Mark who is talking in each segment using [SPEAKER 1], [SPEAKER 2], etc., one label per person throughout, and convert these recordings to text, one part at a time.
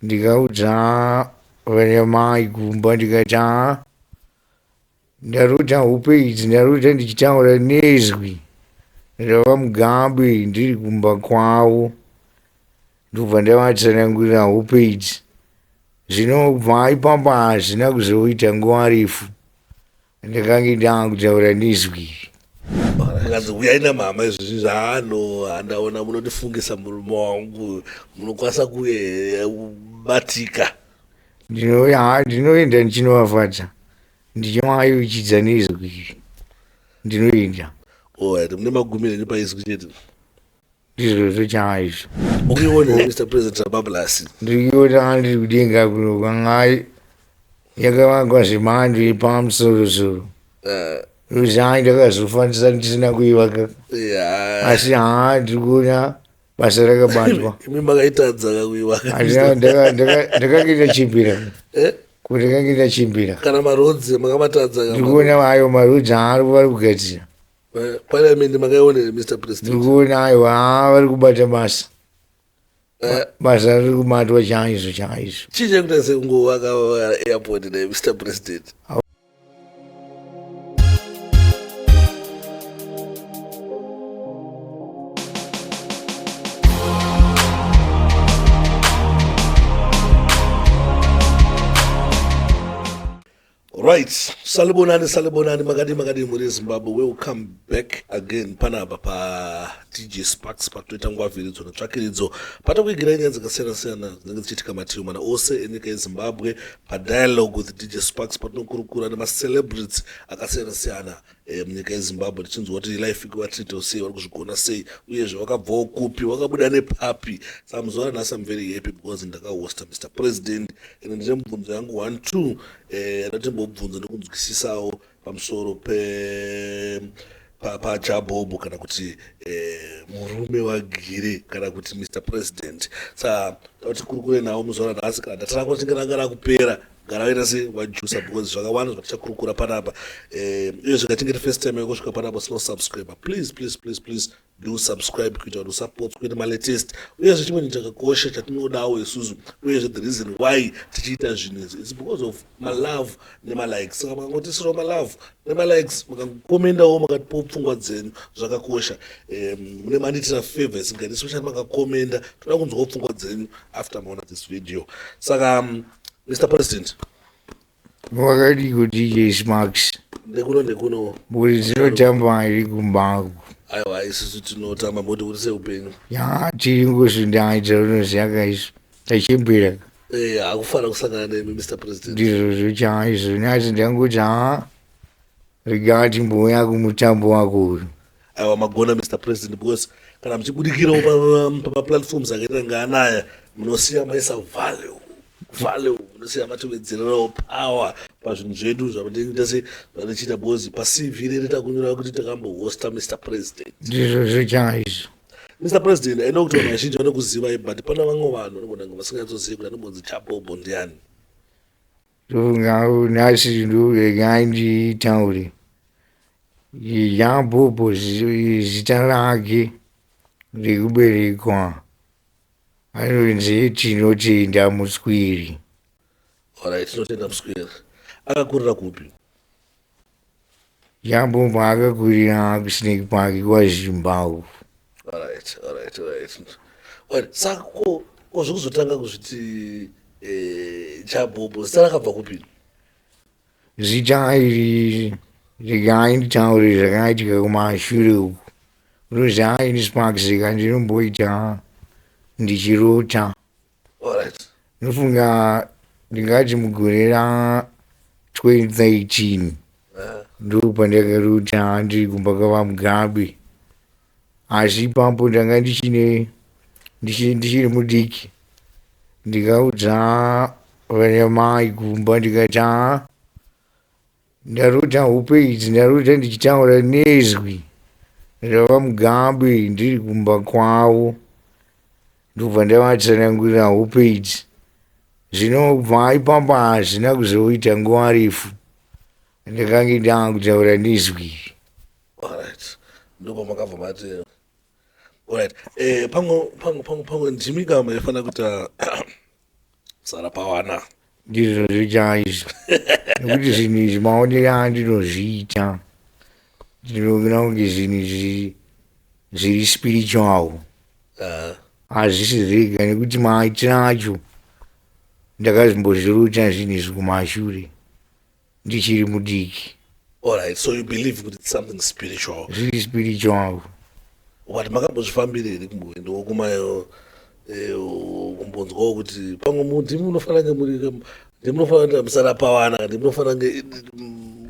[SPEAKER 1] Ndikaudza vanamai kumba ndikati haa ndarota hope idzi, ndarota ndichitaura nezwi ravaMugabe ndiri kumba kwavo. Ndobva ndavatsanangurira hope idzi. Zvino kubva ipapo hazvina kuzoita nguva refu ndakange ndakutaura nezwi iri.
[SPEAKER 2] Makanzi huyai namama izvozvi zvaano handaona munondifungisa murume wangu munokwanisa kubatika.
[SPEAKER 1] Ndinoenda ndichinovafadza ndichivayeuchidza nezwi iri ndinoenda.
[SPEAKER 2] Alright, mune magumiro enyu paizwi chete.
[SPEAKER 1] Ndizvozvo chaizvo.
[SPEAKER 2] Mukuiona here Mr President Rababulasi?
[SPEAKER 1] Ndikuiona ndiri kudenga kuno kwanga yakavakwa zvemhando yepamusorosoro. Ruzai ndakazofa ndisati ndisina kuivaka. Asi haa ndiri kuona basa rakabatwa.
[SPEAKER 2] Imi makaitadza kakuivaka.
[SPEAKER 1] Ndakange ndachimbira. Eh? Kuti ndakange ndachimbira.
[SPEAKER 2] Kana marodzi makamatadza.
[SPEAKER 1] Ndiri kuona ayo marodzi aari vari kugadzira.
[SPEAKER 2] Parliament makaiona here Mr President?
[SPEAKER 1] Ndikuona aiwa haa vari kubata basa. Basa riri kubatwa chaizvo chaizvo.
[SPEAKER 2] Chii chekuita sekungovaka airport ne Mr President? Right, salibonani salibonani makadii makadii mhuri yeZimbabwe welcome back again panapa pa DJ Sparks patoita ngwavhiridzo netsvakiridzo patakuigirai nyaya dzakasiyana siyana dzinenge dzichiitika mativi mana ose enyika yeZimbabwe padialogue with DJ Sparks patinokurukura nemacelebrities akasiyana siyana e, munyika yezimbabwe tichinzwa kuti life ikuvatreatawo sei vari kuzvigona sei uyezve vakabvawo kupi vakabuda nepapi saka muzuva ranhasi am very happy because ndakahosta mr president ende ndine mubvunzo yangu one two eh, yandatimbobvunza nekunzwisisawo pamusoro pe pajabobo kana kuti eh, murume wagire kana kuti mr president sa tauti kurukure nawo muzuva ranhasi kana data rako richinge ranga rakupera gara waita se wajusa because zvakawanda zvatichakurukura panapa eh, uye zvikachinge ri first time yekusvika panapa usina kusubscribe please please please please do subscribe kuita kuti usapotswe nemalatest uyezve chimwe chinhu chakakosha chatinodawo isusu uyezve the reason why tichiita zvinhu izvi its because of malove nemalikes saka makangotisirawo malove nemalikes mukangokomendawo makatipawo pfungwa dzenyu zvakakosha mune mandiitira favor isingaiti especially makakomenda toda kunzwawo pfungwa dzenyu after maona this video saka Mr President.
[SPEAKER 1] Wakadiko DJ Smarks.
[SPEAKER 2] Ndekuno ndekuno.
[SPEAKER 1] Mhuri dzinotamba iri kumbangu.
[SPEAKER 2] Aiwa isusu tinotamba moti uri seupenyu.
[SPEAKER 1] Ya tiri ngosvindaidza unoziva kaisu. Tachimbira.
[SPEAKER 2] Eh hakufana kusangana nemi Mr President.
[SPEAKER 1] Ndizvozvo chaizvo nhasi ndangoti haa rega timbouya kumutambo wako uyu.
[SPEAKER 2] Aiwa magona Mr President because kana muchibudikirawo pamaplatforms akaita kunge anaya munosiya maisa value value munosiya matiwedzererawo power pazvinhu zvedu zvatinenge se zvatichiita because paCV redu takunyora kuti takambohosta Mr President.
[SPEAKER 1] Ndizvozvo chaizvo.
[SPEAKER 2] Mr President, I know kuti vanhu vazhinji vanokuzivai but pana vamwe vanhu vanogona kunge vasinganyatsozivi kuti anombonzi Chabobo ndiani.
[SPEAKER 1] Ndofunga nhasi ndoregai nditaure. Yabobo zita rake rekuberekwa anonzi Tinotenda Muswiri.
[SPEAKER 2] Alright, Tinotenda Muswiri. Akakurira kupi?
[SPEAKER 1] Yabobo akakurira kuSnake Park kwaZvimba uko.
[SPEAKER 2] Alright, alright, alright. Alright, saka ko ko zvekuzotanga kuzviti eh, Chabobo zita rakabva kupi?
[SPEAKER 1] Zita iri regai nditaure zvakaitika kumashure uku. Unoziva ini Sparks ka ndinomboita ndichirota.
[SPEAKER 2] Alright.
[SPEAKER 1] Ndofunga ndingati mugore ra 2013 ndopandakarota ndiri kumba kwaVaMugabe. Asi ipapo ndanga ndichine ndichiri mudiki ndikaudza vanamai kumba ndikati haa ndarota hope idzi ndarota ndichitaura nezwi ravaMugabe ndiri kumba kwavo ndobva ndavatsanangurira hope idzi zvino kubva ipapo hazvina kuzoita nguva refu ndakange ndakutaura nezwi iri.
[SPEAKER 2] Alright. Ndipo makabva mati Alright. Eh pamwe pamwe pamwe pamwe ndimi ka maifanira kuita Sara pawana.
[SPEAKER 1] Ndizvozvo chaizvo, nekuti zvinhu izvi maonero andinozviita, ndinoona kunge zvinhu izvi zviri spiritual. Hazvisi zvega, nekuti maitiro acho ndakazombozvirota zvinhu izvi kumashure ndichiri mudiki.
[SPEAKER 2] Alright, so you believe kuti it's something spiritual?
[SPEAKER 1] Zviri spiritual.
[SPEAKER 2] But makambozvifambira here, kumboendawo kumayo, kumbonzwawo kuti pamwe ndimi munofanira kunge muri, ndimi munofanira kuita musara pawana, ndimi munofanira kunge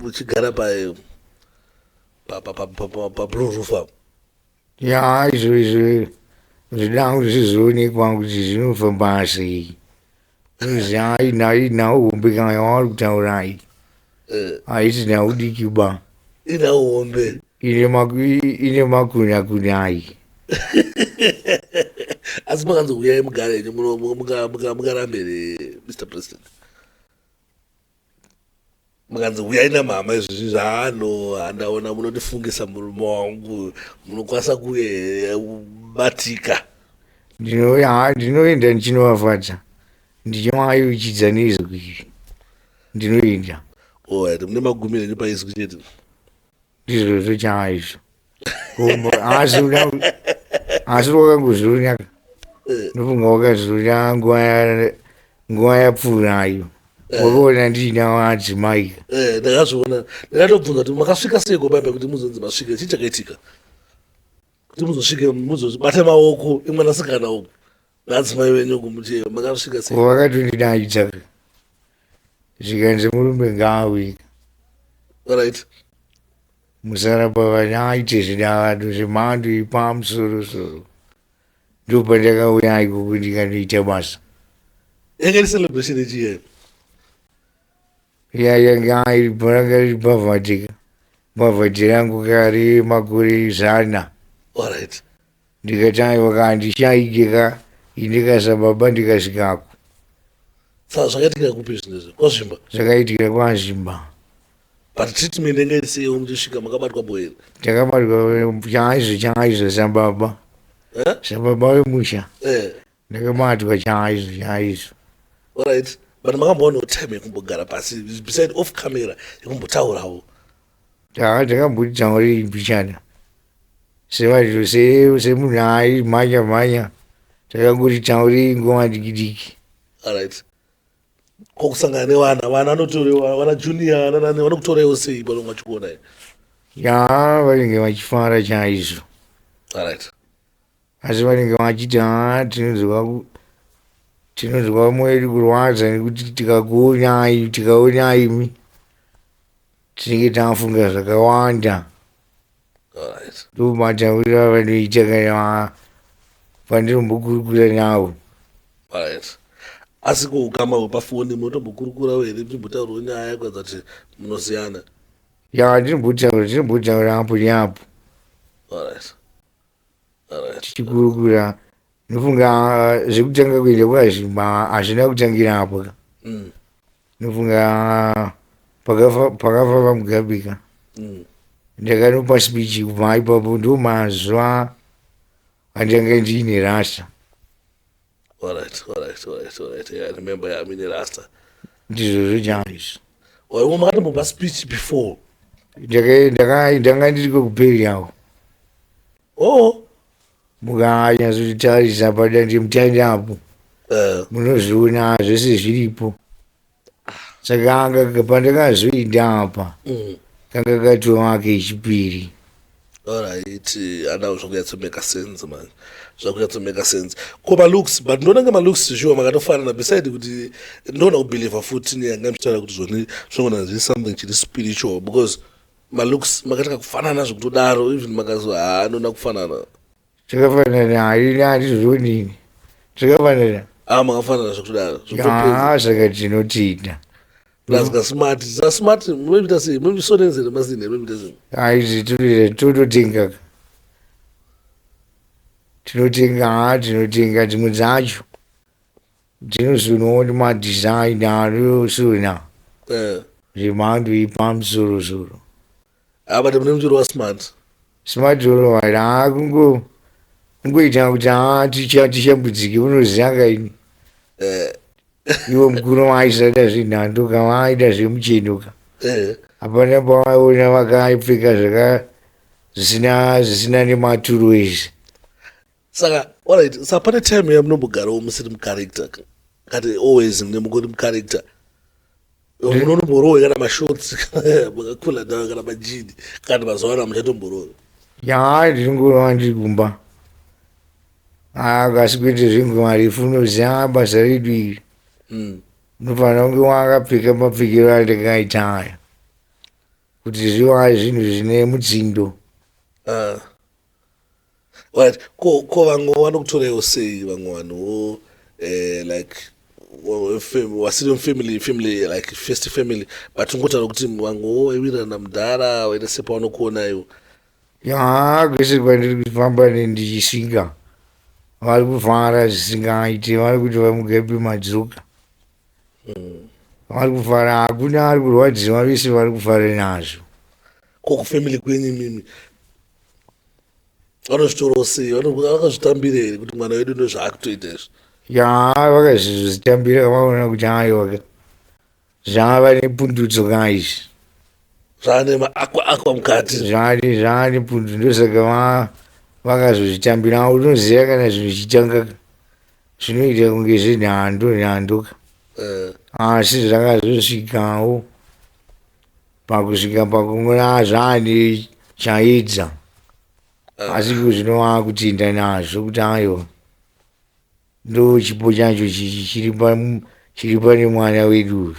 [SPEAKER 2] muchigara pablue roof apo?
[SPEAKER 1] Ya, izvo zvida kuti zvizoonekwa kuti zvinofamba sei. Unoziva, inhau hombe kana yavari kutaura iyi. Haisi nhau diki ba.
[SPEAKER 2] Inhau hombe.
[SPEAKER 1] Ine makuna ayi.
[SPEAKER 2] Asi makanzi uyai mugare henyu, mukarambe here, Mr President? Mukanzi uyai namama izvozvi zvaano, handaona munondifungisa murume wangu, munokwanisa kuye kubatika?
[SPEAKER 1] Ndinoenda ndichinovafadza, ndichivayeuchidza nezwi. Ndinoenda.
[SPEAKER 2] Alright, mune magumiro enyu paizwi chete.
[SPEAKER 1] Ndizvozvo chaizvo. Asi wakangozviona, ndofunga wakazviona nguva yapfuurayo, wakaona ndiina vadzimai.
[SPEAKER 2] Ndakazviona, ndakatobvunza kuti makasvika seiko paipa kuti muzonzi masvika. Chii chakaitika kuti muzosvike, muzobata maoko emwanasikana uku naadzimai venyu uku muchi makasvika sei?
[SPEAKER 1] Vakatondidaidza, zvikanzi murume ngaauye. Musarapa vanaite zvidavado zvemhando yepamusorosoro. Ndopandakauya ikoko ndikanoita basa.
[SPEAKER 2] Yanga iri celebration yechiye?
[SPEAKER 1] Ya, yanga iri, ranga riri bhavhadhi, bhavhadhi rangu kari makore 100. Ndikati aiwa, kandishaike ka indikasababa ndikasvikako.
[SPEAKER 2] Saka zvakaitika kupi zvinhu izvi? KwaZvimba?
[SPEAKER 1] Zvakaitika kwaZvimba.
[SPEAKER 2] But treatment yanga iri seiwo muchisvika? Makabatwa bo here?
[SPEAKER 1] Takabatwa chaizvo chaizvo sababa.
[SPEAKER 2] Eh?
[SPEAKER 1] Sababa vemusha. Ndakabatwa chaizvo chaizvo.
[SPEAKER 2] Alright, but makamboonawo time yekumbogara pasi beside off camera yekumbotaurawo?
[SPEAKER 1] Takamboti taurei mbichana sevanhu, semunhu aimhanya mhanya, takangoti taurei nguva diki diki.
[SPEAKER 2] Alright, ko kusangana nevana, vana vanotorewa, vana junior nanani, vanokutorewo sei panonga vachikuona?
[SPEAKER 1] Ya, vanenge vachifara chaizvo. Asi vanenge vachiti, ha, tinonzwa mwoyo yedu kurwadza nekuti tikakuonai, tikaona imi, tinenge tafunga zvakawanda. Ndo matauriro avanoita kana pandinombokurukura navo.
[SPEAKER 2] Alright, asi kuukama hwepafoni munotombokurukurawo here, muchimbotaurawo nyaya kuratidza kuti munosiyana?
[SPEAKER 1] Ya, tinombotaura apo neapo. Tichikurukura. Nofunga zvekutanga kuenda kwaZvimba hazvina kutangira apo ka. Nofunga pakafa vaMugabe ka, ndakanopa speech. Kubva ipapo ndo mazuva andanga ndiine rasta.
[SPEAKER 2] Alright. Yeah, I remember. Yeah, I mean, rasta.
[SPEAKER 1] Ndizvozvo chaizvo.
[SPEAKER 2] Or makatombopa speech before?
[SPEAKER 1] Ndanga ndiriko kuperi yavo. Mukanyatsotarisa padandemutande apo, munozviona zvese zviripo. Saka anga pandakazoenda apa, kanga katova kechipiri.
[SPEAKER 2] Alright, andau zvakunyatsomeka sense man, zvakunyatsomeka sense. Ko malooks? But ndoona nge malooks sure makatofanana, beside kuti ndoona kubelieva futi neyanga muchitaura kuti zvoni zvinogona zviri something chiri spiritual, because malooks makataka kufanana zvekutodaro, even makazo, ha, ndoona kufanana.
[SPEAKER 1] Takafanana, haini handizvonini, takafanana.
[SPEAKER 2] Ah, makafanana zvekutodaro.
[SPEAKER 1] Ya, saka tinotida.
[SPEAKER 2] Plus kasmart, sasmart. Munoita sei? Munomisonenzere masine, munoita sei?
[SPEAKER 1] Aizi tototenga, tinotenga, ha, tinotenga dzimwe dzacho dzinozonawo madesign anosona zvemhando yepamusorosoro.
[SPEAKER 2] Ah, but mune muchiri wasmart.
[SPEAKER 1] Smart unowana, ha, kungoita kuti, ha, tishambudzike, unoziva kaini. Ivo mukuru vaisada zvenhando ka, vaida zvemucheno ka. Hapana pavaiona vakapfeka zvaka zvisina zvisina nematuro izvi.
[SPEAKER 2] Saka alright, saka pane time yamunombogarawo musiri mucharacter, kati always mune mungori mucharacter, munonomborowe kana mashorts makakula down kana majini, kana mazuva ano hamuchatomborowe?
[SPEAKER 1] Ya, ndinongorova ndiri kumba. Asi kwete zvenguva refu. Unoziva basa redu iri, unofanira kunge wakapfeka mapfekero andakaita aya kuti zviva zvinhu zvine mutsindo.
[SPEAKER 2] Ah. Right, ko vamwe vanokutorewo sei, vamwe vanhuwo like vasiri mufamily, family like first family, but ungotaura kuti vamwewo vaiwirirana mudhara vaita sepavanokuona iwo?
[SPEAKER 1] Ya, kwese kwandiri kufamba ndichisvika vari kufara zvisingaiti. Vari kuti vaMugabe madzoka. Vari kufara, hakuna ari kurwadziwa, vese vari kufara nazvo.
[SPEAKER 2] Ko kufamily kwenyu imimi vanozvitorawo sei? Vakazvitambira here kuti mwana wedu ndozvaakutoita izvi?
[SPEAKER 1] Ya, vakazvitambira, vaona kuti aiwa, zvava nepundutso kaizvi.
[SPEAKER 2] Zvaane maakwa akwa mukati.
[SPEAKER 1] Zvane pundutso, ndosaka vakazozvitambira. Unoziva kana zvinhu zvichitanga zvinoita kunge zvenhando nhando, asi zvakazosvikawo pakusvika pakumona zvane chaedza. Asi iko zvino vakutinda nazvo kuti aiwa, ndo chipo chacho chichi chiri pane mwana wedu uyu.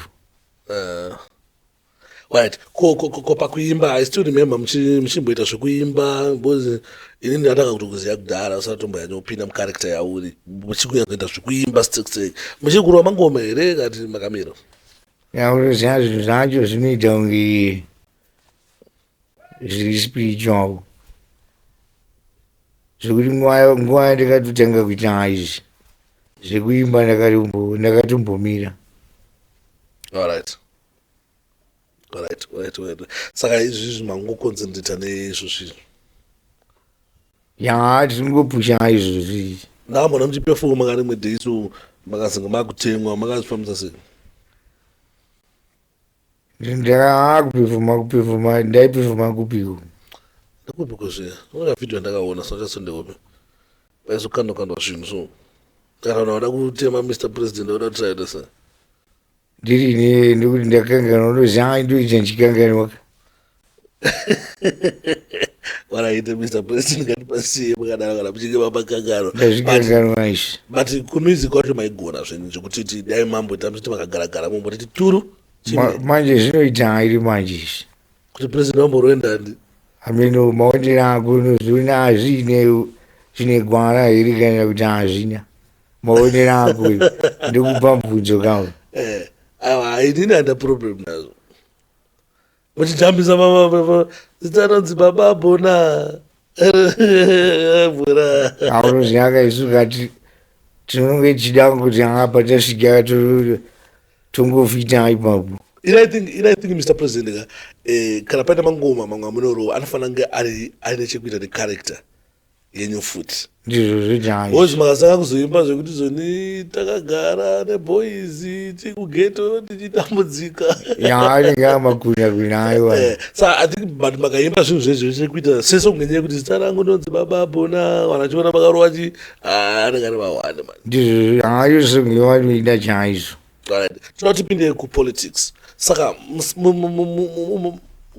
[SPEAKER 2] Right, ko pakuimba, I still remember muchimboita zvekuimba, because ini ndatanga kutokuziva kudhara usati tombonyanya mucharacter yauri, muchikunyatsoita zvekuimba stek muchikurwa mangoma here kati makamira?
[SPEAKER 1] Ya, unoziva zvinhu zvacho zvinoita kunge zviri spiritual, zvekuti nguva yandakatotanga kuita izvi zvekuimba ndakatombomira.
[SPEAKER 2] Alright, saka izvizvi mangoconcentrata neizvo zvinhu?
[SPEAKER 1] Ya, tinongopusha izvozvi.
[SPEAKER 2] Ndakambona muchiperforma karimwe day, so makazenge makutemwa, makazvifambisa sei?
[SPEAKER 1] Ndakakuperforma, kuperforma ndaiperforma kupiko?
[SPEAKER 2] Ndekupi kuzviya ona vhidhiyo ndakaona sachasondekupi paizokandwa kandwa zvinhu, so kana vanhu vada kutema Mr President vada kutraita sei?
[SPEAKER 1] Ndiri ndikuti ndakanganwa, unoziva ndoita ndichikanganwa.
[SPEAKER 2] Waraite Mr President ngatipasiye makadaro kana muchinge mamakanganwa.
[SPEAKER 1] Ndazvikanganwa izvi.
[SPEAKER 2] But kumusic kwacho maigona zvenyu zvekuti ti dai mamboita muchiti makagaragara mumbotiti turu.
[SPEAKER 1] Manje zvinoita iri manje izvi.
[SPEAKER 2] Kuti president vamboroendandi.
[SPEAKER 1] Ameno maondero ako, unozviona hazviine zvine gwara here kana kuti hazvina, maonero ako, ndikupa mubvunzo kawo.
[SPEAKER 2] Aiwa, inini handina problem nazvo muchijambisa zita ronzi Baba Bona mvura.
[SPEAKER 1] Aunoziva isu kati tinonge tichida kuti apa tasvika tongofita ipapo.
[SPEAKER 2] I think Mr President ka, kana paita mangoma mamwe amunorova anofanira kunge ari aine chekuita necharacter yenyu futi.
[SPEAKER 1] Ndizvo zvochaizvo.
[SPEAKER 2] Because makasanga kuzoimba zvekuti zoni takagara neboys tikugeto tichitambudzika.
[SPEAKER 1] Ya, anenge amakuna kuna, aiwa.
[SPEAKER 2] Sa I think, but makaimba zvinhu zvezvo zvekuita sesong ngenyaya yekuti zita rangu ndonzi Baba Bona, vanhu vachiona makarova chi, ah, anenge ari mawani man.
[SPEAKER 1] Ndizvo, hayo song yavanoida chaizvo.
[SPEAKER 2] Alright. Toda tipinde kupolitics. Saka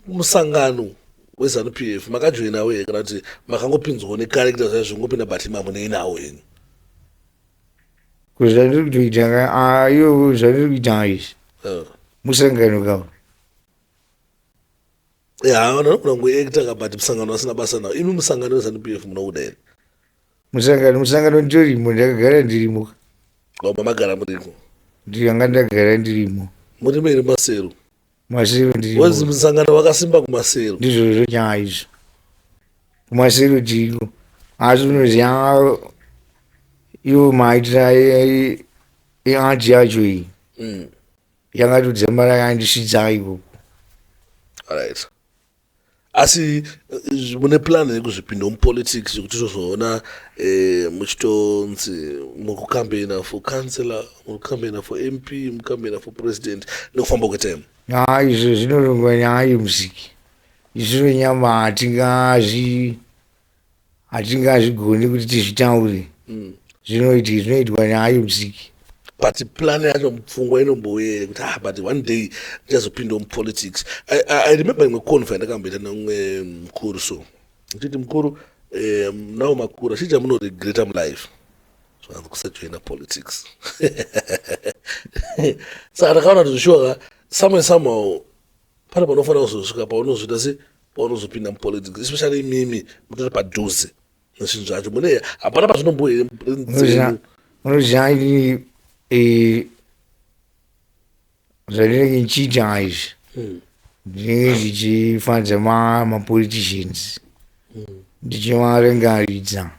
[SPEAKER 2] musangano weZANU PF makajoinawo here, kana kuti makangopinzwawo necharacter zvaizvo ngopinda, but mamunei nawo henyu?
[SPEAKER 1] Kuzvandiri kutoita, ayo zvandiri kuita izvi, musangano kawo.
[SPEAKER 2] Ya, vanhu vanogona kungoacta ka, but musangano vasina basa nawo. Imi musangano weZANU PF munouda here?
[SPEAKER 1] Musangano nditorimo, ndakagara ndirimo.
[SPEAKER 2] Oba magara murimo?
[SPEAKER 1] Ndanga ndagara ndirimo.
[SPEAKER 2] Murimo here masero?
[SPEAKER 1] Masero ndirimo.
[SPEAKER 2] Wezi musangano wakasimba kumasero.
[SPEAKER 1] Ndizvozvo chaizvo, kumasero tiriko, asi unoziva iwo maitira eart yacho iyi yakatodzamara yandisvitsa ikoko.
[SPEAKER 2] Alright. Asi mune plan yekuzvipinda mupolitics, yekuti tozoona muchitonzi muri kucampaigna for councillor, muri kucampaigna for MP, mucampaigna for president nekufamba kwetime?
[SPEAKER 1] Ha, izvo zvinorongwa nyayo musiki. Izvino nyama hatingazvigoni kuti tizvitaure. Zvinoitwa nyayo musiki.
[SPEAKER 2] But plan yacho mupfungwa inombouya kuti, ah, but one day ndichazopindawo mupolitics? I remember imwe convo yandakamboita neumwe mukuru, so ndichiti, "Mukuru, nawo makura, chii chamunoregreta mulife?" Zvanzi, "Kusajoina politics." Saka ndakaona kuti zvishuwa somewhere, somehow pane panofanira kuzosvika paunozviita se paunozopinda mupolitics, especially imimi mutori padhuze nezvinhu zvacho. Mune hapana pazvinomboye?
[SPEAKER 1] Unoziva, ini zvandinenge ndichiita izvi, ndinenge ndichifadza mapoliticians, ndichivarangaridza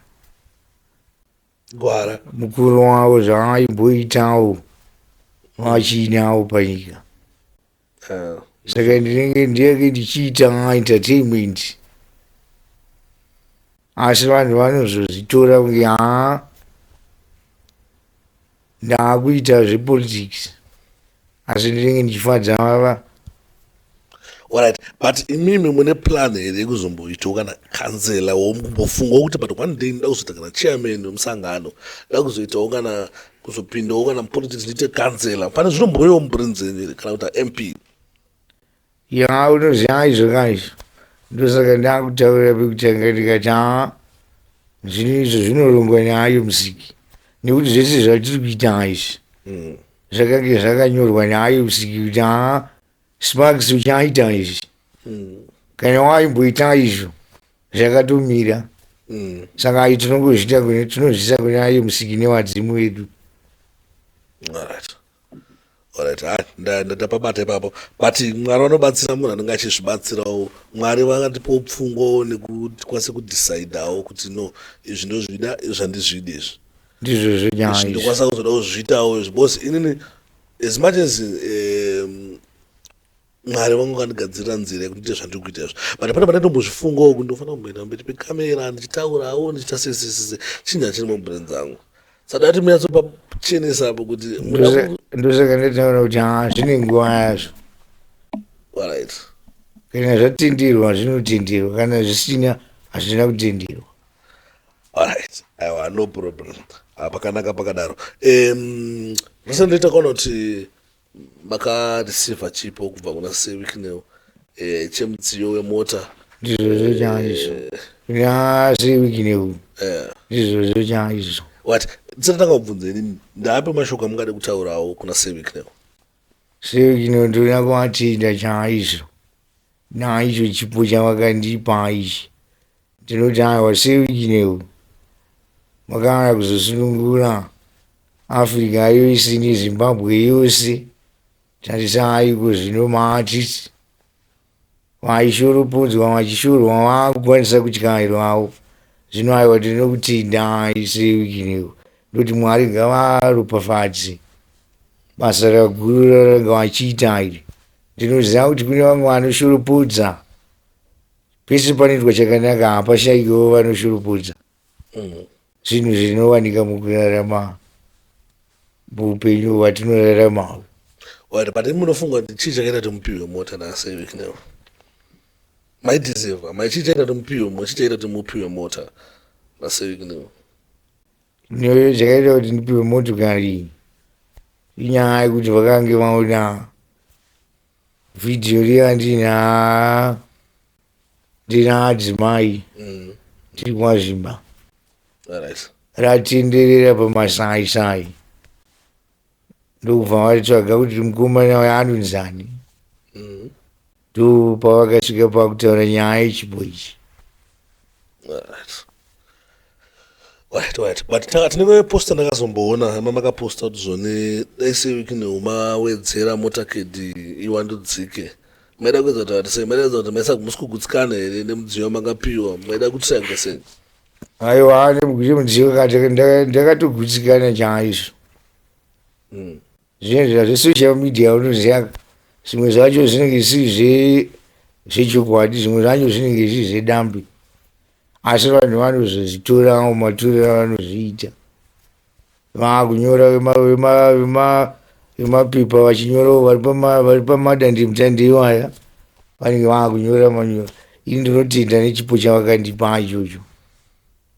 [SPEAKER 2] gwara.
[SPEAKER 1] Mukuru wavo zvaaimboitawo vachiinawo panyika. Saka ndinenge ndichiita entertainment, asi vanhu vanozozvitora kunge, haa, ndaakuita zvepolitics, asi ndinenge ndichifadza vava.
[SPEAKER 2] Alright, but imimi mune plan here yekuzomboitawo kana kansela, wombofungawo kuti, but one day ndoda kuzoita kana chairman wemusangano, ndoda kuzoitawo kana kuzopindawo kana mupolitics, ndiite kansela? Pane zvinomboiwo mubrain dzenyu here, kana kuti MP?
[SPEAKER 1] Ya, unoziva, izvo kaizvo ndosaka ndakutaura pekutanga ndikati, haa, zvinhu izvo zvinorongwa naayo musiki, nekuti zvese zvatiri kuita izvi zvakange zvakanyorwa naayo musiki kuti, haa, Sparks uchaita izvi. Kana waimboita izvo, zvakatomira. Saka ai tinongozviita, tinozviisa kune ayo musiki nevadzimu vedu.
[SPEAKER 2] Alright, ha, ndapabata ipapo. But Mwari vanobatsira munhu anenge achizvibatsirawo. Mwari vakatipawo pfungwawo nekuti tikwanise kudecidawo kuti, no, izvi ndozvida, izvi handizvidi izvi.
[SPEAKER 1] Ndizvozvo nyaya
[SPEAKER 2] izvi
[SPEAKER 1] izvi.
[SPEAKER 2] Ndokwanisa kuzoda kuzviitawo izvi, because inini, as much as Mwari vangu vakandigadzirira nzira yekuti ndiite zvandiri kuita izvo, but pane pandatombozvifungawo kuti ndofanira kumboenda pamberi pekamera ndichitaurawo, ndichiita sesesese. Chinhu hachiri mubrain dzangu, saka dati munyatsopachenesa apo kuti muda
[SPEAKER 1] Ndosaka ndataura kuti, haa, zvine nguva yazvo. Kana zvatenderwa, zvinotenderwa; kana zvisina, hazvina kutenderwa.
[SPEAKER 2] Alright, aiwa, no problem. Ah, pakanaka pakadaro. Recently takaona kuti makareceiva chipo kubva kuna Sir Wicknell chemudziyo wemota.
[SPEAKER 1] Ndizvozvo chaizvo, kuna Sir Wicknell. Ndizvozvo chaizvo.
[SPEAKER 2] What ndisati tanga kubvunza inini, ndaape mashoko amungade kutaurawo kuna Sir Wicknell?
[SPEAKER 1] Sir Wicknell, ndoda kuvatenda chaizvo naicho chipo chavakandipa ichi. Ndinoti, aiwa, Sir Wicknell, makauya kuzosunungura Africa yose neZimbabwe yose. Tarisaiko zvino, maartist vaishoropodzwa, vachishorwa, vaakukwanisa kutyairwawo zvino. Aiwa, tinokutendai, Sir Wicknell. Ndoti Mwari ngavaropafadze basa raguru raranga vachiita iri. Ndinoziva kuti kune vamwe vanoshoropodza. Pese panoitwa chakanaka hapashayikiwo vanoshoropodza. Zvinhu zvinowanika mukurarama, muupenyu hwatinorarama.
[SPEAKER 2] Right, but munofunga kuti chii chakaita kuti mupiwe mota naSir Wicknell? Maideserva mai? Chii chaita kuti mupiwe, chii chaita kuti mupiwe mota naSir Wicknell?
[SPEAKER 1] Chakaita kuti ndipiwe motokari inyaya yekuti vakange vaona vhidhiyo riya ndina adzimai tiri kwaZvimba, ratenderera pamasaisai, ndokubva vatsvaga kuti mukomana uyu anonzani. Ndo pavakasvika pakutaura nyaya yechipo ichi.
[SPEAKER 2] Right, but tine posta ndakazomboona ama makaposta kuti zvone dai Sir Wicknell mawedzera motorcade iwandudzike. Maida kuedza kuti vati sei? Maida kuedza kuti maisa musi kugutsikana here nemudziyo wamakapiwa? Maida kuti sei, kuita sei?
[SPEAKER 1] Aiwa, nemudziyo kati ndakatogutsikana chaizvo. Zvinhu zvazvesocial media, unoziva, zvimwe zvacho zvinenge zvisiri zve Zvechokwadi zvimwe zvacho zvinenge zviri zvedambe, asi vanhu vanozozvitorawo matorero avanozviita. Vakunyora vemapepa vachinyorawo vari pamadandemutande iwaya vanenge vakunyora manyora. Ini ndinotenda nechipo chavakandipa ichocho.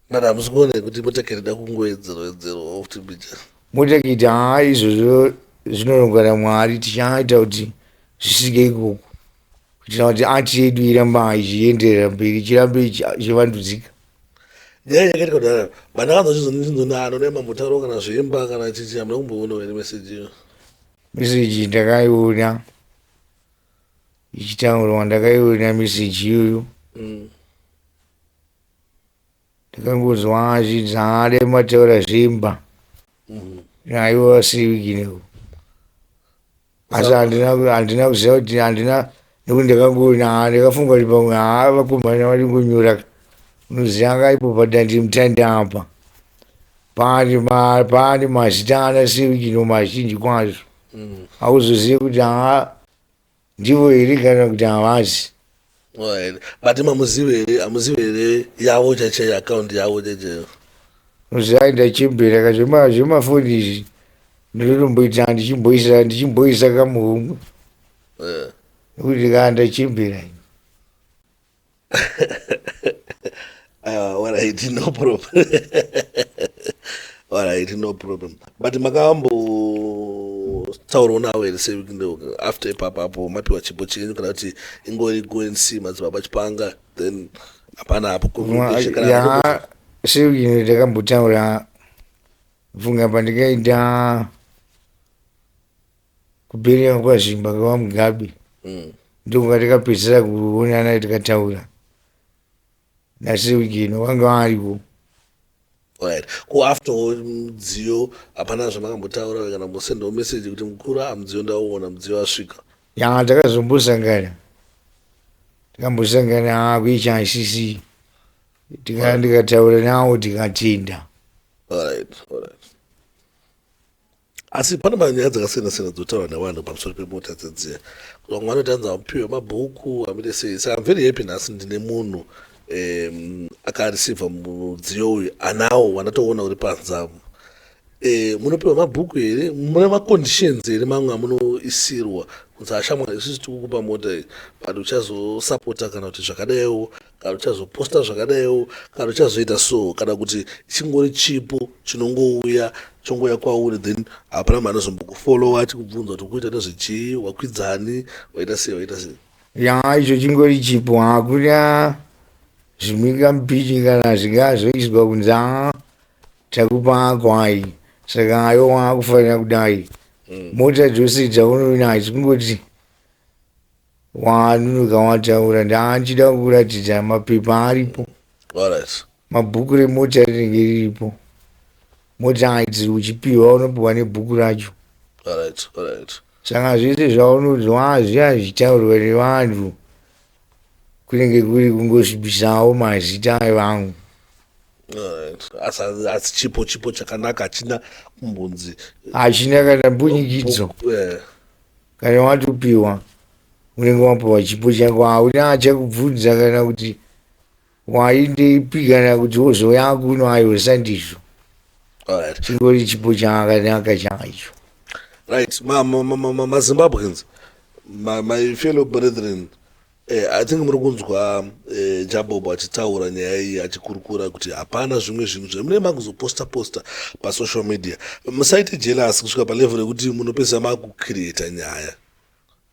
[SPEAKER 2] But hamusi kuona kuti motaketi ida kungowedzerwa wedzerwa futi mbichana?
[SPEAKER 1] Motaketi haa, izvozvo zvinorongwa naMwari. Tichaita kuti zvisvike ikoko kuitira kuti art yedu iramba ichienderera mberi, ichirambe ichivandudzika.
[SPEAKER 2] Nyaya yakaitika kudhara, pandakanzwa chizonano dai mambotaurawo kana zvemba kana chichi, hamuna kumboona here meseji iyo?
[SPEAKER 1] Meseji ndakaiona ichitaurwa, ndakaiona meseji iyoyo. Ndakangonzwa zvinzi haa, dai mataura zvemba naivo Sir Wicknell, asi handina kuziva kuti handina, nekuti ndakangoona, ndakafunga kuti pamwe haa, vakomana vari kunyora. Unoziva ngaipo padandemutande apa pane mazita ana Sir Wicknell mazhinji kwazvo, hauzozivi kuti haa, ndivo here kana kuti havazi.
[SPEAKER 2] Alright. But mamuzive here, hamuzive here yavo chaichaiyo, account yavo chaichaiyo?
[SPEAKER 1] Unoziva ndachembera ka, zvemafoni izvi ndinotomboita ndichimboisa kamuhomwe nekuti kaa ndachembera ini.
[SPEAKER 2] Alright, no problem. Alright, no problem. But makambotaurawo navo here Sir Wicknell after ipapo apo mapiwa chipo chenyu, kana kuti ingori go and see Madzibaba Chipanga, then hapana hapo communication kana?
[SPEAKER 1] Ya, Sir Wicknell ndakambotaura, mfunga pandikaita kubereka kwaZvimba kwaVaMugabe, ndonga takapedzisira kuonana tikataura naSir Wicknell, vanga varipo.
[SPEAKER 2] Alright. Ko after mudziyo hapana zvamakambotaura kana mbosendawo message kuti mukuru, a mudziyo ndauona, mudziyo wasvika?
[SPEAKER 1] Ya, takazombosangana, takambosangana kuHICC, ndikataura navo tikatenda.
[SPEAKER 2] Alright. Asi pane manyaya dzakasiyana siyana dzotaurwa nevanhu pamusoro pemota dzedziya, kuti vamwe vanoti hanzi hamupiwe mabhuku, hamide sei. Saka I'm very happy nhasi ndine munhu akareceiva mudziyo uyu, anawo wandatoona uri panze. Munopiwa mabhuku here? Mune maconditions here mamwe amunoisirwa kunzi ashamwari, isusu tikukupa mota iyi, but uchazosapota kana kuti zvakadaiwo, kana uchazoposta zvakadaiwo, kana uchazoita so, kana kuti chingori chipo chinongouya, chongouya kwauri, then hapana munhu anozombokufollowa achikubvunza kuti ukuita nezvechii, wakwidzani, waita sei, waita sei?
[SPEAKER 1] Ya, icho chingori chipo, hakuna zvimhingamupinyi kana zvingazoiswa kunzi haa, takupa gwai, saka ayo waakufanira kudai. Mota dzose dzaunoona hadzi kungoti wanunuka wataura. Ndaachida kuratidza mapepa aripo, mabhuku remota rinenge riripo. Mota idzi uchipiwa, unopiwa nebhuku racho. Saka zvese zvaunonzwa zviya zvichitaurwa nevanhu kunenge kuri kungosvibisawo mazita evangu.
[SPEAKER 2] Alright. Asi chipo chakanaka, hachina kumbonzi
[SPEAKER 1] hachina kana mbunyikidzo. Kana watopiwa, unenge wapiwa chipo chako, hauna achakubvunza kana kuti waindeipi kana kuti wozouya kuno, aiwa, sandizvo. Chingori chipo chakanaka chacho.
[SPEAKER 2] Right. MaZimbabweans, my fellow brethren, I think muri kunzwa Jabobo achitaura nyaya iyi, achikurukura kuti hapana zvimwe zvinhu zvemune makuzoposta posta pasocial media. Musaite jealous kusvika palevel yekuti munopedzisa makucreata nyaya.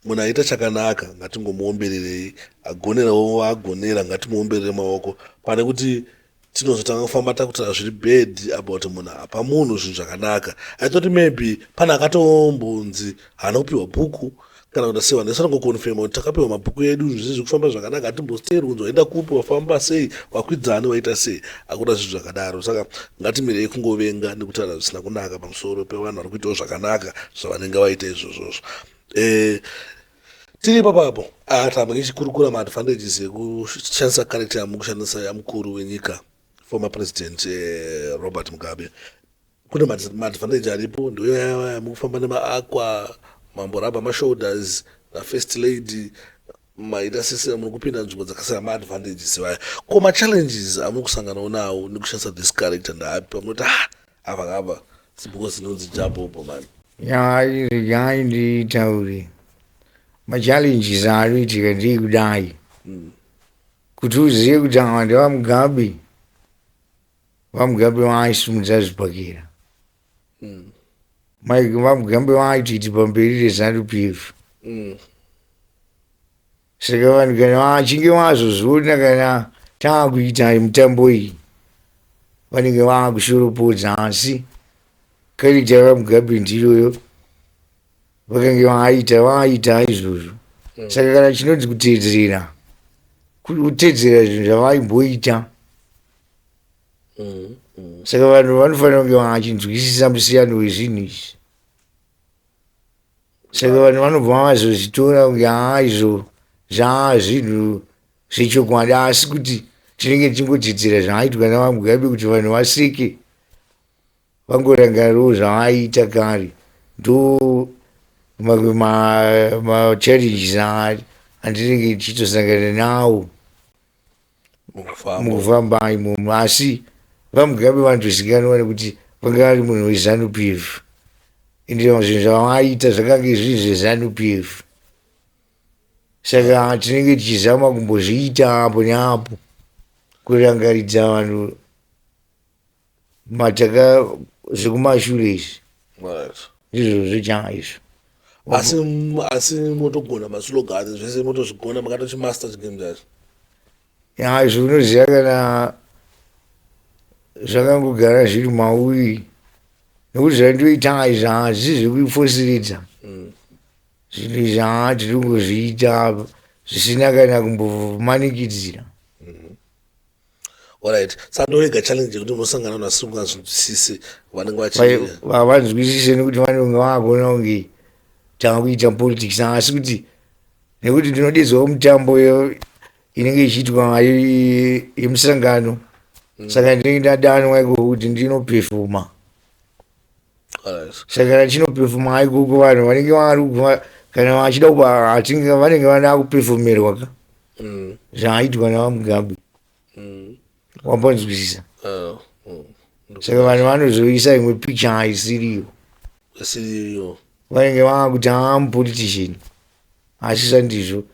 [SPEAKER 2] Munhu aita chakanaka, ngatingomuombererei. Agonerawo, agonera, ngatimuomberere maoko, pane kuti tinozotanga kufamba takutaura zviri bad about munhu. Apa munhu zvinhu zvakanaka. I thought maybe pane akatombonzi haana kupiwa bhuku kana kuti sei. Vanhu vasangoconfirma kuti takapiwa mabhuku edu, zvinhu zviri kufamba zvakanaka, hatimbosteri kunzi waenda kupi, wafamba sei, wakwidzani, waita sei. Hakuna zvinhu zvakadaro. Saka ngatimirei kungovenga nekutaura zvisina kunaka pamusoro pevanhu vari kuitawo zvakanaka zvavanenge vaita izvozvozvo. Tiri ipapapo, tamba tichikurukura maadvantages ekushandisa character yamukushandisa yamukuru wenyika, former President Robert Mugabe. Kune maadvantage aripo, ndoyaya mukufamba nemaakwa, mamborabha mashoulders naFirst Lady. Maita sese muri kupinda nzvimbo dzakasiyana, maadvantages vaya. Ko machallenges amuri kusanganawo nawo nekushandisa this character ndaapi pamunoti, ah, apa apa because inonzi Jah Bhobho man?
[SPEAKER 1] Ya, regai nditaure. Machallenges anoitika ndekudai: kuti uzive kuti ava ndevaMugabe, vaMugabe vaisimudza zvibhakera, vaMugabe vaititi pamberi reZANU PF. Saka vanhu kana vachinge vazozviona, kana taakuita mitambo iyi, vanenge vaakushoropodza, asi character yavaMugabe ndiyoyo vakange vaaita, vaaita izvozvo. Saka kana chinonzi kuteedzera, kuteedzera zvinhu zvavaimboita. Saka vanhu vanofanira kunge vachinzwisisa musiyano wezvinhu izvi. Saka vanhu vanobva vazozvitora kunge haa, izvo zvaa zvinhu zvechokwadi, asi kuti tinenge tichingoteedzera zvaaitwa navaMugabe kuti vanhu vaseke, vangorangarirawo zvavaiita kare. Ndo mamwe machallenges andinenge tichitosangana nawo
[SPEAKER 2] mukufamba.
[SPEAKER 1] Mukufamba imomo. Asi vaMugabe vanotozikanwa nekuti vanga vari munhu weZANU PF, ende zvinhu zvavaiita zvakange zviri zveZANU PF. Saka tinenge tichizama kumbozviita apo neapo, kurangaridza vanhu mataka zvekumashure izvi. Ndizvozvo chaizvo.
[SPEAKER 2] Asi motogona maslogan zvese, motozvigona, makatochimaster chigame chacho?
[SPEAKER 1] Ya, izvo unoziva, kana zvakangogara zviri mauri, nekuti zvandoita izvi hazvisi zvekufoseredza. Zvinhu izvi haa, tiri kungozviita zvisina kana kumbomanikidzira.
[SPEAKER 2] Alright, saka ndoyega challenge yekuti unosangana nasingazvinzwisisi vanenge vachi
[SPEAKER 1] Havanzwisise nekuti vanenge vakuona kunge tanga kuita politics, asi kuti nekuti ndinodedzwawo mutambo inenge ichiitwa yemusangano, saka ndinenge ndadanwa ikoko kuti ndinopefoma. Saka kana chinopefoma ikoko, vanhu vanenge vari kana vachida kuba hatinge vanenge vada kupefomerwa ka zvaaitwa navaMugabe. Wambonzwisisa? Saka vanhu vanozoisa imwe picture haisiriyo.
[SPEAKER 2] Isiriyo.
[SPEAKER 1] Vanenge vakuti haa, mupolitician, asi sandizvo.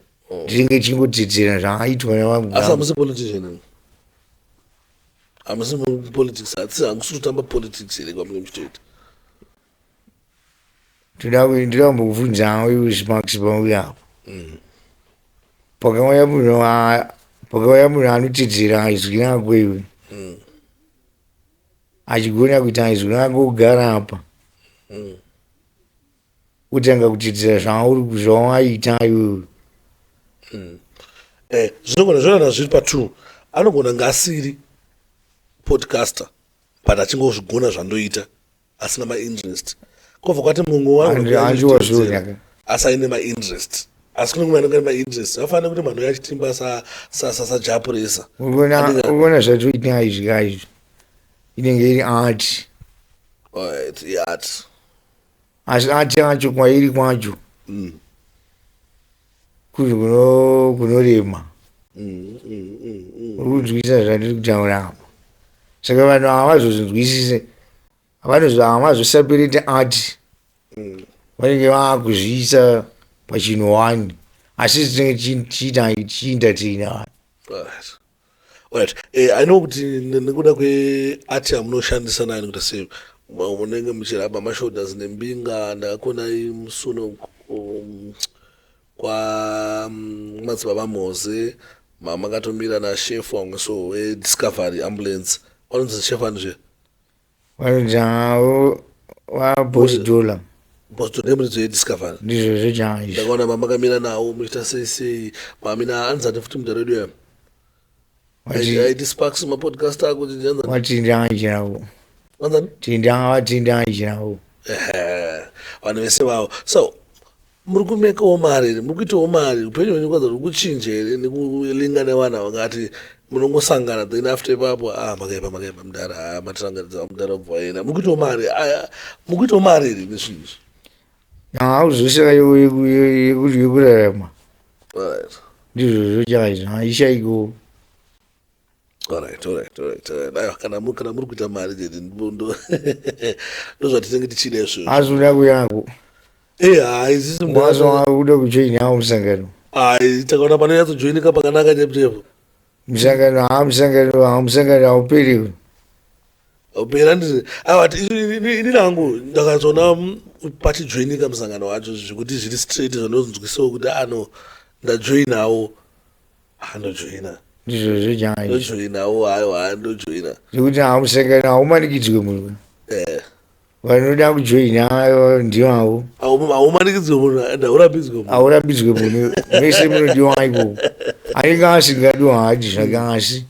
[SPEAKER 1] Ndinenge chingotedzera zvaaitwa
[SPEAKER 2] Asi
[SPEAKER 1] navaMugabe.
[SPEAKER 2] Hamusi politician, hamusi mupolitics, hatisi, hamusi kutamba politics here kwamunenge muchitoita?
[SPEAKER 1] Ndoda kumbokubvunzawo iwe Sparks, pauya apo pakauya munhu pakauya munhu anotedzera izwi rako iwe, achigona kuita izwi rako, kugara apa kutanga kutedzera zvauri zvawaita iwewe.
[SPEAKER 2] Zvinogona zvonana zviri patwo. Anogona nga asiri podcaster, but achingozvigona zvandoita, asina mainterest. Kobva kwati mumwe
[SPEAKER 1] Handiwazviona ka.
[SPEAKER 2] Asi aine mainterest, asi kune mumwe anenge ane mainterest, afanira kuti mhanhu yachitimba saJah Prayzah.
[SPEAKER 1] Unoona zvatoita izvi kaizvi, inenge iri art.
[SPEAKER 2] Alright, iart.
[SPEAKER 1] Asi art yacho kwairi kwacho kuri kunorema. Uri kunzwisisa zvandiri kutaura apo? Saka vanhu havazozvinzwisise, havazoseparate art. Vanenge vaakuzviisa pachinhu one, asi tinenge tichiita tichientertaina vanhu.
[SPEAKER 2] Alright. I know kuti nekuda kweart yamunoshandisa nayo, nekuti sei munenge muchiramba mashoulders nembinga. Ndakakuonai musuno kwa Madzibaba Moze, makatomira nashefu wamwe so weDiscovery Ambulance, vanonzi shefu ani zve?
[SPEAKER 1] Vanonzi havo vaBoss Dollar.
[SPEAKER 2] Boss Dollar nemuridzo yeDiscovery.
[SPEAKER 1] Ndizvozvo chaizvo.
[SPEAKER 2] Ndakaona mamakamira nawo muchiita sei sei, mamina anzani futi mudhara wedu ya aiti Sparks, mapodcast ako.
[SPEAKER 1] Watindachirawo.
[SPEAKER 2] Anzani?
[SPEAKER 1] Tinda watindachirawo.
[SPEAKER 2] Ehe, vanhu vese vavo. So muri kumekawo mari here? Muri kuitawo mari? Upenyu hwenyu kwanza ruri kuchinja here nekulinga nevanhu vakati munongosangana, then after ipapo, ah, makaipa, makaipa mudhara, ah, matirangaridza mudhara, ubva waenda? Muri kuitawo mari? Aya, muri kuitawo mari here nezvinhu izvi?
[SPEAKER 1] Hauzosaka yekurarama.
[SPEAKER 2] Alright.
[SPEAKER 1] Ndizvozvo chaizvo, haishaiko.
[SPEAKER 2] Alright, alright, alright. Aiwa, kana muri kuita mari chete, ndozvatinenge tichida izvozvo.
[SPEAKER 1] Asi uda kuyako.
[SPEAKER 2] Hai, isisi.
[SPEAKER 1] Wazo uda kujoinawo musangano.
[SPEAKER 2] Hai, takaona panonyatsojoinika pakanaka chaipo chaipo.
[SPEAKER 1] Musangano, ha, musangano, ha, musangano hauperi.
[SPEAKER 2] Upera ndiri, aiwa, ini nangu ndakazoona pachijoinika musangano wacho zvekuti zviri straight, zvandozonzwisawo kuti ano ndajoinawo, andojoina.
[SPEAKER 1] Ndizvozvo chaizvo.
[SPEAKER 2] Ndojoinawo, aiwa, ndojoina.
[SPEAKER 1] Zvekuti ha, musangano haumanikidzwe munhu. Vanoda kujoina ndivavo.
[SPEAKER 2] Haumanikidzwe munhu and haurambidzwe munhu.
[SPEAKER 1] Haurambidzwe munhu, mese munodiwa ikoko. Anenge asingadiwa haadi zvake, asi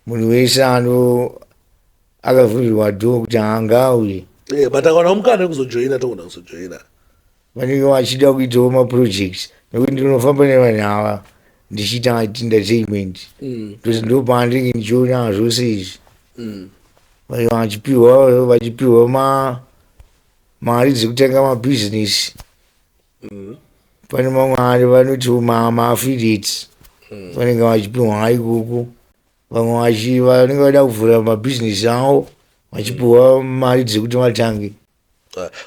[SPEAKER 1] munhu wese ano akavhurirwa door kuti haangauye.
[SPEAKER 2] But akaona mukana wekuzojoina, togona kuzojoina.
[SPEAKER 1] Vanenge vachida kuitawo maprojects, nekuti ndinofamba nevanhu ava ndichiita entertainment. Because ndopandinge ndichiona zvose izvi. Vanenge vachipiwa mari dzekutenga mabhizinesi. Pane mamwe ari vanoti maaffiliates, vanenge vachipiwa ikoko. Vamwe vanenge vada kuvhura mabhizinesi avo, vachipiwa mari dzekuti vatange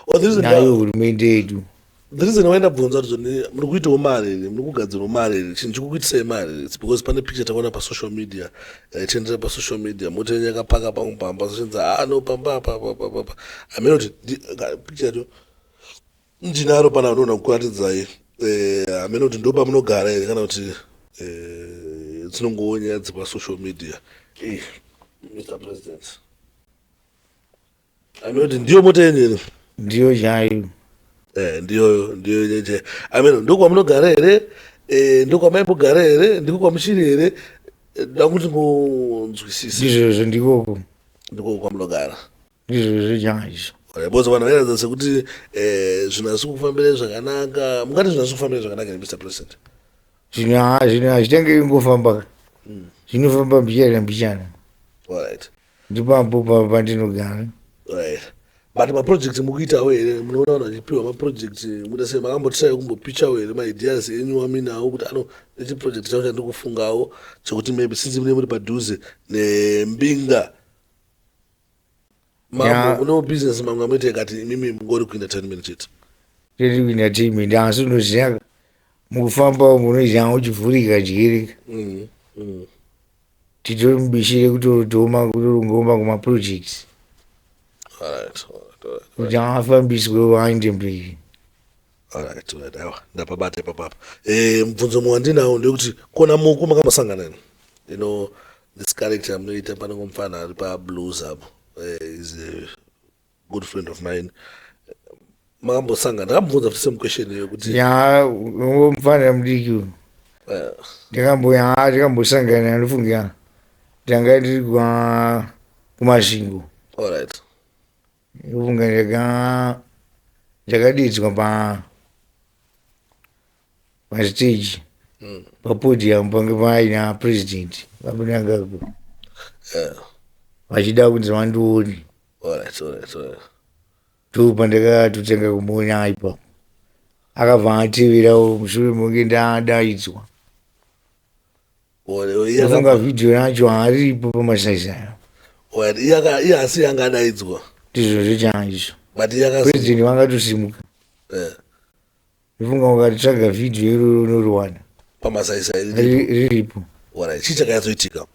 [SPEAKER 2] Oh, the reason
[SPEAKER 1] nayo hurumende yedu.
[SPEAKER 2] The reason why ndabvunza kuti zvoni muri kuitawo mari here, muri kugadzirawo mari here, chinhu chikukuitisai mari here, it's because pane picture takaona pasocial media, yaitendera pasocial media, mota yenyu yakapaka pamwe pamba, zochinzi, ah no, pamba apa apa apa apa. Hameno kuti picture yacho ndinaro pana, ndinoona kukuratidzai. Hameno kuti ndo pamunogara here kana kuti dzinongowo nyaya dzepasocial media. Mr President, hameno kuti ndiyo mota yenyu here?
[SPEAKER 1] Ndiyo chaiyo.
[SPEAKER 2] Ndiyoyo, ndiyo cheche. Ameno ndokwamunogara here, ndokwamaimbogara here, ndiko kwamuchiri here? Da kuti ngonzwisise.
[SPEAKER 1] Ndizvozvo, ndikoko.
[SPEAKER 2] Ndiko kwamunogara?
[SPEAKER 1] Ndizvozvo chaizvo.
[SPEAKER 2] Because vanhu vairatidza sekuti zvinhu hazisi kufambira zvakanaka. Mungati zvinhu hazisi kufambira zvakanaka here, Mr President?
[SPEAKER 1] Zvinhu, ha, zvinhu hazvitenge ingofamba, zvinofamba mbichana mbichana. Ndipapo pandinogara.
[SPEAKER 2] Right, but maproject mukuitawo here? Munoona vanhu vachipiwa maproject, muita sei? Makambotirai kumbopichawo here maideas enyu aminawo kuti ano nechiproject changu chandiri kufungawo chekuti maybe since mune muri padhuze nembinga? Mambo munewo business mamwe amunoita ikati imimi mungori kuentertainment chete?
[SPEAKER 1] Tiri kuentertainment, asi unoziva mukufamba umu unoziva uchivhurika dyereka. Titori mubishi rekutorotoma kutorongoma kumaprojects kuti afambiswe aende mberi.
[SPEAKER 2] Alright, aiwa, ndapabata ipapapa. Mubvunzo mumwe wandinawo ndekuti kona muku makambosangana neni, this character munoita pane ngomufana ari pablues apo, is a good friend of mine. Makambosangana? Ndakamubvunza futi same question yekuti
[SPEAKER 1] Ya, mufana mudiki uyu. Ndikambo, ya, tikambosangana, ndofunga ndanga ndiri kuMasvingo. Ndofunga ndakadaidzwa pastage, papodium pange paina president vaMnangagwa, vachida kunzi vandione. Ndopandakatotenga kumuona ipapo, akabva ateverawo mushure mekunge ndadaidzwa. Ndofunga vhidhiyo yacho haripo pamasaisai.
[SPEAKER 2] Alright, iye asi yanga adaidzwa?
[SPEAKER 1] Ndizvozvo chaizvo.
[SPEAKER 2] But iye
[SPEAKER 1] President vangatosimuka. Ndofunga ukatitsvaga vhidhiyo iroro unoriwana.
[SPEAKER 2] Pamasaisai?
[SPEAKER 1] Riripo.
[SPEAKER 2] Alright, chii chakanyatsoitika?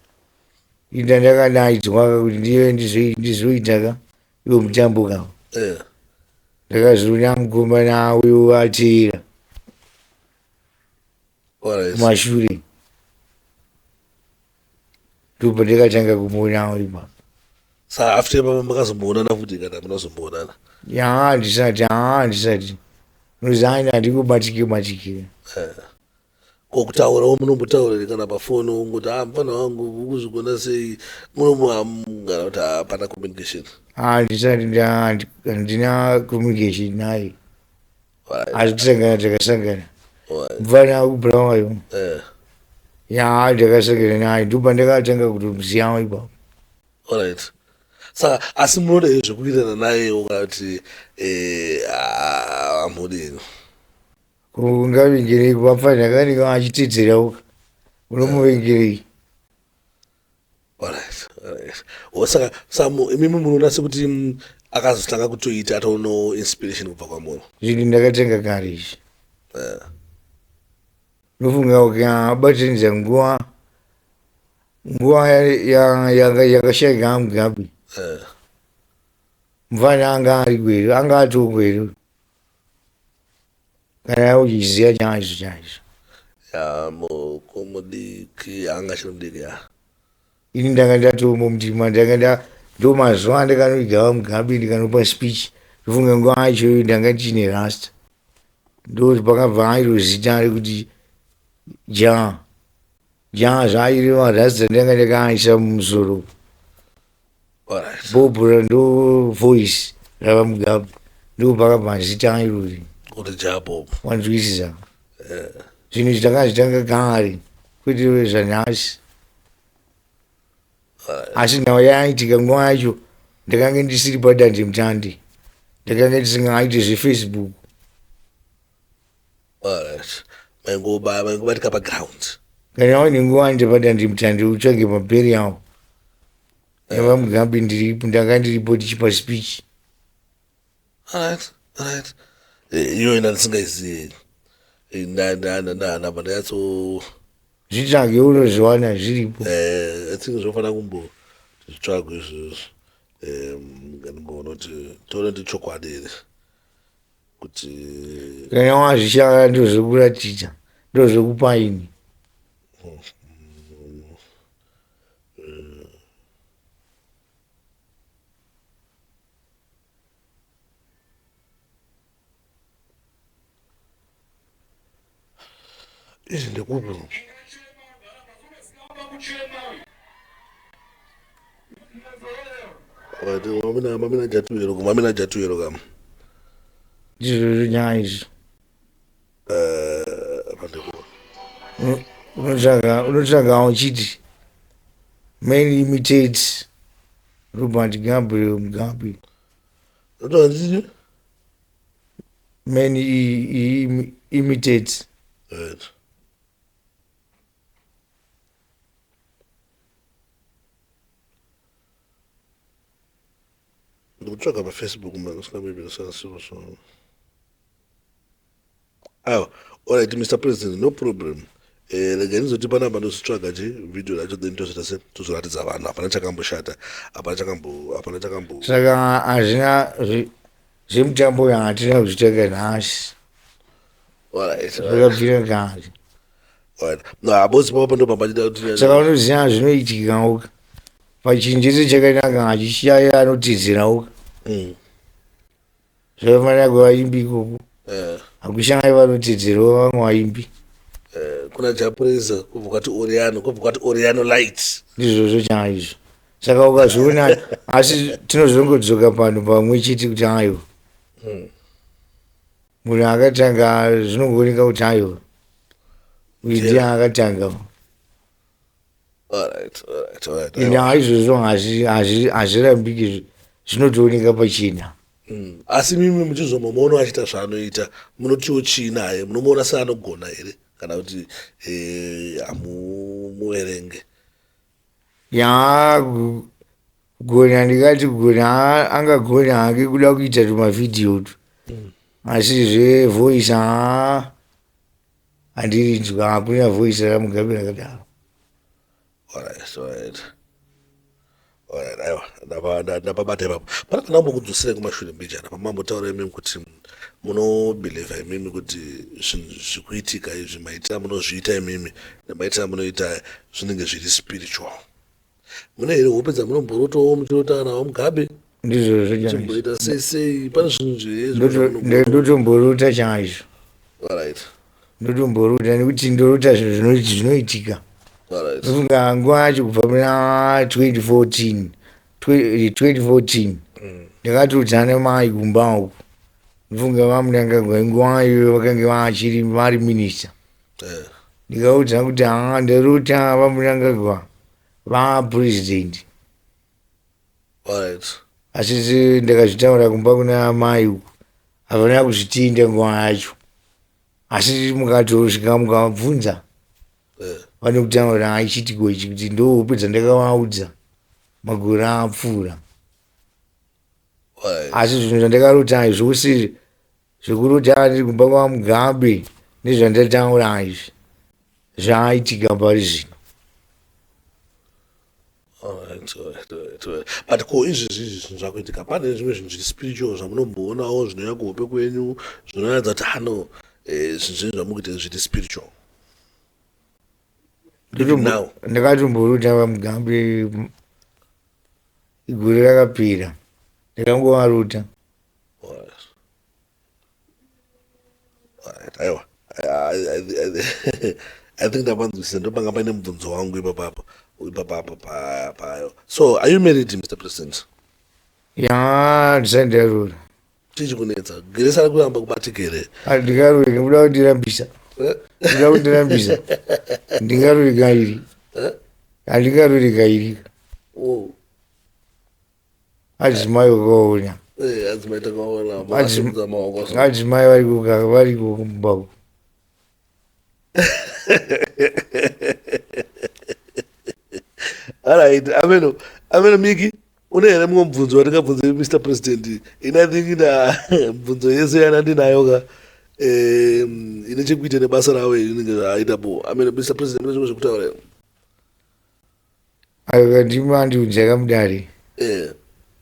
[SPEAKER 1] Inda ndakadaidzwa kuti ndiye ndizoita ka iwo mutambo ka. Ndakazoona mukomana uyo ateera kumashure, ndipo ndakatanga kumuonawo ipapo.
[SPEAKER 2] Saka after ipapa makazomboonana futi kana munazomboonana?
[SPEAKER 1] Ya, handisati, handisati. Unoziva handingobatike batikira.
[SPEAKER 2] Ko kutaurawo, munombotaura here kana pafoni, ungoti, ah, mufana wangu, ukuzvigona sei? Munomuamungana kuti hapana communication?
[SPEAKER 1] Handisati, handina communication naye. Asi kusangana takasangana. Mufana wekuBulawayo. Ya, ndakasangana naye, ndipo pandakatanga kutomuzivawo ipapo.
[SPEAKER 2] Alright, saka asi munoda here zvekuwirirana naye, ukati hamudi?
[SPEAKER 1] Ungavingerei kuvapfana kanenge achitedzerawo. Unomuvengerei?
[SPEAKER 2] Alright, alright. Oh, saka samu imimi munoona sekuti akazotanga kutoita atoono inspiration kubva kwamuri.
[SPEAKER 1] Zvinhu ndakatenga kare izvi. Ndofunga ukabatanidza nguva nguva yakashaika Mugabe. Mufana anga ari gweru, anga atoo gweru. Kana uchiziva chaizvo chaizvo.
[SPEAKER 2] Ya mudiki anga achiri mudiki ya.
[SPEAKER 1] Ini ndanga ndatomo mundima ndanga nda ndo mazuva andakanoigawa Mugabe ndikanopa speech. Ndofunga nguva yacho iyoyo ndanga ndichine rasta. Ndo pakabva airo zita rekuti Ja. Ja zvaireva rasta ndanga ndakaaisa mumusoro.
[SPEAKER 2] Alright.
[SPEAKER 1] Bhobhora ndo voice rava Mugabe. Ndo pakabva zita irori.
[SPEAKER 2] Kuti Ja Bob.
[SPEAKER 1] Wanzwisisa. Zvinhu izvi takazvitanga kare kwete zvanhasi. Asi nhau yaiitika nguva yacho ndakange ndisiri padandemutande. Ndakange ndisingaite zveFacebook.
[SPEAKER 2] Alright. Maingoba maingobatika paground.
[SPEAKER 1] Kana waine nguva ende padandemutande utsvage mabheri awo. YavaMugabe ndiripo ndanga ndiripo tichipa speech.
[SPEAKER 2] Alright, alright. Iyo ina ndisingaizivi. Nda nda nda nda ndabva ndanyatso
[SPEAKER 1] Zvitsvage unozviwana zviripo.
[SPEAKER 2] I think zvofanira kumbo zvitsvagwe izvozvo. Ndimboona kuti tione kuti chokwadi here kuti
[SPEAKER 1] Kana wazvishaya ndozvokuratidza ndozvokupa ini.
[SPEAKER 2] Izvi ndekupi? Mamina mamina jatuero mamina jatuero kam.
[SPEAKER 1] Ndizvozvo nyaya izvo.
[SPEAKER 2] Pandekupi?
[SPEAKER 1] Unotsvaga unotsvaga uchiti man imitates Robert Gabriel Mugabe.
[SPEAKER 2] Unotsvaga ndichiti?
[SPEAKER 1] Man imitates.
[SPEAKER 2] Right. Ndikutsvaga paFacebook man, usina maybe ndisina so. Aiwa, alright Mr President, no problem. Rega ndizoti panapa ndozvitsvaga chi video racho then tozoita se tozoratidza vanhu hapana chakamboshata hapana chakambo hapana chakambo
[SPEAKER 1] Saka hazvina zvemutambo uyu hatina kuzvitanga nhasi.
[SPEAKER 2] Alright.
[SPEAKER 1] Zvakabvira kare.
[SPEAKER 2] Alright. No, habozi papa ndo pambachida kuti
[SPEAKER 1] Saka unoziva zvinoitika uka. Pachinhu chese chakanaka hachishaya anotizira uka. Zvakafanana kuvaimbi ikoko. Hakushaya vanotizirawo vamwe vaimbi.
[SPEAKER 2] Kuna Jah Prayzah kubva kwati Oriano kubva kwati Oriano Light.
[SPEAKER 1] Ndizvozvo chaizvo. Saka ukazviona asi tinozongodzoka panhu pamwe chete kuti aiwa. Munhu akatanga zvinongooneka kuti aiwa. Uyu ndiye akatanga.
[SPEAKER 2] Alright, alright, alright.
[SPEAKER 1] Ende haizvozvo hazvirambiki zvinotooneka pachena.
[SPEAKER 2] Asi mimi muchizomuona achiita zvaanoita munotiwo chii naye? Munomuona seanogona here kana kuti hamumuverenge?
[SPEAKER 1] Ya kugona ndingati kugona angagona hake kuda kuita tumavhidhiyo tu. Asi zvevoice haa handirinzwa hakuna voice raMugabe rakadaro.
[SPEAKER 2] Alright, alright. Alright, aiwa ndapabata ipapo. Pana kana kumbokudzosera kumashure mbijana pamambotaura imimi kuti munobhilivha imimi kuti zvinhu zvikuitika izvi maitira amunozviita imimi nemaitira amunoita zvinenge zviri spiritual. Mune here hope dzamunomborotawo muchirota kana vaMugabe?
[SPEAKER 1] Ndizvozvo chaizvo.
[SPEAKER 2] Chimboita sei sei pane zvinhu zve
[SPEAKER 1] Ndotomborota chaizvo.
[SPEAKER 2] Alright.
[SPEAKER 1] Ndotomborota nekuti ndorota zvinhu zvinoitika.
[SPEAKER 2] Alright.
[SPEAKER 1] Ndofunga nguva yacho kubva muna 2014 2014 ndakatodzana mai kumba uku. Ndofunga vaMnangagwa nguva iyoyo vakange vachiri vari minista. Ndikaudza kuti haa ndarota vaMnangagwa vapresident.
[SPEAKER 2] Alright.
[SPEAKER 1] Asi ndakazvitaura kumba kuna mai uku havana kuzvitinda nguva yacho. Asi mukatosvika mukavabvunza Vanokutaura aichitiko ichi kuti ndo hope dzandakavaudza makore apfuura. Asi zvinhu zvandakarota zvose zvekurota ndiri kumba kwaMugabe nezvandataura izvi zvaitika pari zvino.
[SPEAKER 2] But ko izvezvi izvi zvinhu zvakuitika, pane zvimwe zvinhu zviri spiritual zvamunomboonawo zvinouya kuhope kwenyu zvinoratidza kuti hano zvinhu zvenyu zvamukuita zviri spiritual?
[SPEAKER 1] Ndakatomborota vaMugabe gore rakapera, ndakangovarota.
[SPEAKER 2] Aiwa, I think ndapanzwisisa. Ndopanga paine mubvunzo wangu ipapapo ipapapo payo. So are you married, Mr President?
[SPEAKER 1] Ya, ndisati ndarora.
[SPEAKER 2] Chii chikunetsa? Grace ari kuramba kubatika here?
[SPEAKER 1] Handingarori, kuda kundirambisa, kuda kundirambisa. Ndingarori kairi? Handingarori kairi.
[SPEAKER 2] Oh.
[SPEAKER 1] Adzimai wakaona.
[SPEAKER 2] Adzimai takaona makasimudza maoko so.
[SPEAKER 1] Adzimai variko, variko kumba.
[SPEAKER 2] Alright, ameno ameno. Miki, une here mumwe mubvunzo watingabvunze Mr President? Ini I think na mibvunzo yese yana ndinayo ka ine chekuita nebasa ravo inenge zvaaita bo. Ameno, Mr President, mune zvimwe zvekutaura here?
[SPEAKER 1] Aiwa, ndimi andiudza kamudare.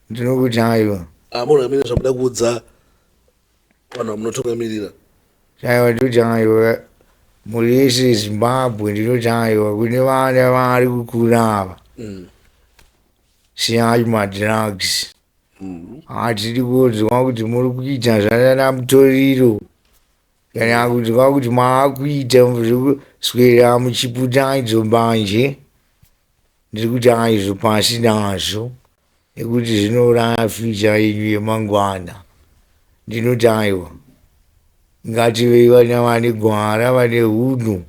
[SPEAKER 1] Ndinokuti aiwa.
[SPEAKER 2] Amuna mine zvamuda kuudza vanhu vamunotungamirira?
[SPEAKER 1] Aiwa, ndinoti aiwa, mhuri yese yeZimbabwe, ndinoti aiwa kune vana vari kukura ava, siyai madrugs. Hatidi kunzwa kuti muri kuita zvanana mutoriro kana kunzwa kuti maakuita zvekuswera muchiputa idzo mbanje. Ndiri kuti aizvo pasi nazvo nekuti zvinouraya future yenyu yemangwana. Ndinoti aiwa, ngativei vana vane gwara, vane hunhu,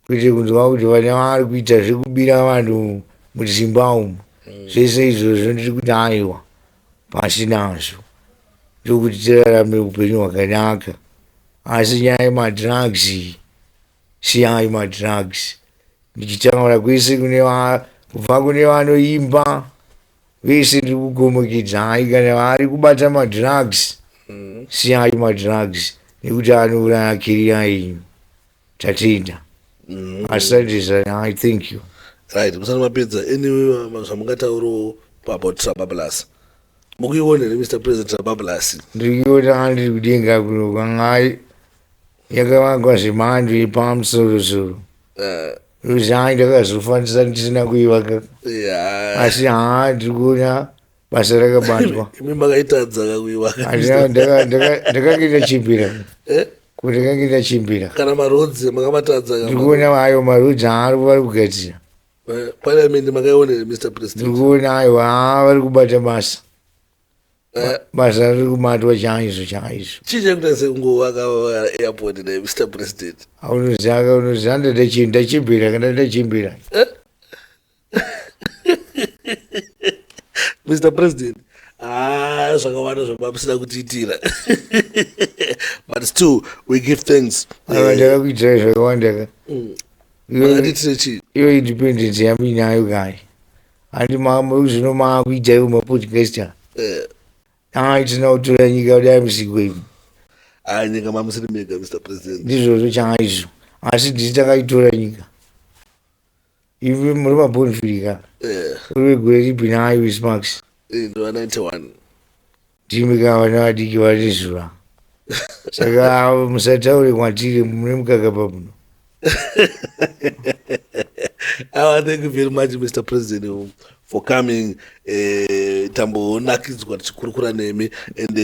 [SPEAKER 1] kwete kunzwa kuti vana vari kuita zvekubira vanhu mudzimba umu. Zvese izvozvo ndiri kuti aiwa, pasi nazvo, ndokuti tirarame upenyu hwakanaka. Asi nyaya yemadrugs iyi, siyai madrugs. Ndichitaura kwese kune kubva kune vanoimba vese, ndiri kukomekedza, kana vari kubata madrugs, siyai madrugs nekuti anouraya career yenyu. Tatenda. Asante sana. I thank you.
[SPEAKER 2] Right, musati mapedza, anyway, zvamungataurawo about Trabablas, mukuiona here, Mr President, Trabablas?
[SPEAKER 1] Ndirikuona, ndiri kudenga kuno kwangai yakavakwa zvemhando yepamusorosoro. Ruzai ndakazofanisa ndisina kuivaka, asi haa, ndiri kuona basa rakabatwa.
[SPEAKER 2] Imi makaitadza kakuivaka.
[SPEAKER 1] Ndakange ndachimbira. Kuti ndakange ndachimbira.
[SPEAKER 2] Kana maroads makamatadza.
[SPEAKER 1] Ndiri kuona ayo maroads aari vari kugadzira.
[SPEAKER 2] Parliament makaiona here, Mr President?
[SPEAKER 1] Ndiri kuona, aiwa, haa, vari kubata basa. Basa riri kubatwa chaizvo chaizvo.
[SPEAKER 2] Chii chakuita sekungovaka airport ne, Mr President?
[SPEAKER 1] Unoziva, unoziva, ndachimbira kana ndachimbira.
[SPEAKER 2] Mr President, ah, zvakawanda zvamusina kutiitira, but still we give thanks.
[SPEAKER 1] Aiwa, ndakakuitirai zvakawanda ka.
[SPEAKER 2] Makatiitire chii?
[SPEAKER 1] Iyo independence yamuinayo kare, handi zvino maakuita iwo mapodcast? Ai, tisina kutora nyika kudai musiko imi.
[SPEAKER 2] Ai, nyika mamusiri mega, Mr President.
[SPEAKER 1] Ndizvozvo chaizvo, asi ndisi takaitora nyika. Ivi muri mabonfirika. Uri wegore ripi naiwe, Sparks?
[SPEAKER 2] Ndova 91.
[SPEAKER 1] Ndimi ka vana vadiki vane zuva, saka musataure kwatiri mune mukaka pamuno.
[SPEAKER 2] Awa, thank you very much, Mr President, for coming. Tambonakidzwa tichikurukura nemi and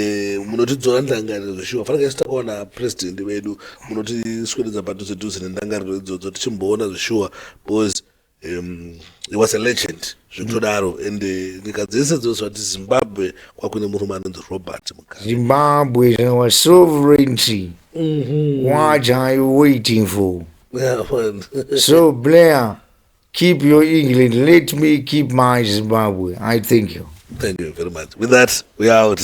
[SPEAKER 2] munotidzora ndangariro zveshuwa. Fanike isu takaona president vedu, munotiswededza padhuze dhuze nendangariro idzodzo tichimboona zveshuwa, because he was a legend zvekutodaro, and nyika dzese dzose vati Zimbabwe kwakune murume anonzi Robert Mugabe.
[SPEAKER 1] Zimbabwe is our sovereignty. What are you waiting for?
[SPEAKER 2] Yeah, man.
[SPEAKER 1] So Blair, keep your England, let me keep my Zimbabwe. I thank you.
[SPEAKER 2] Thank you very much. With that, we are out.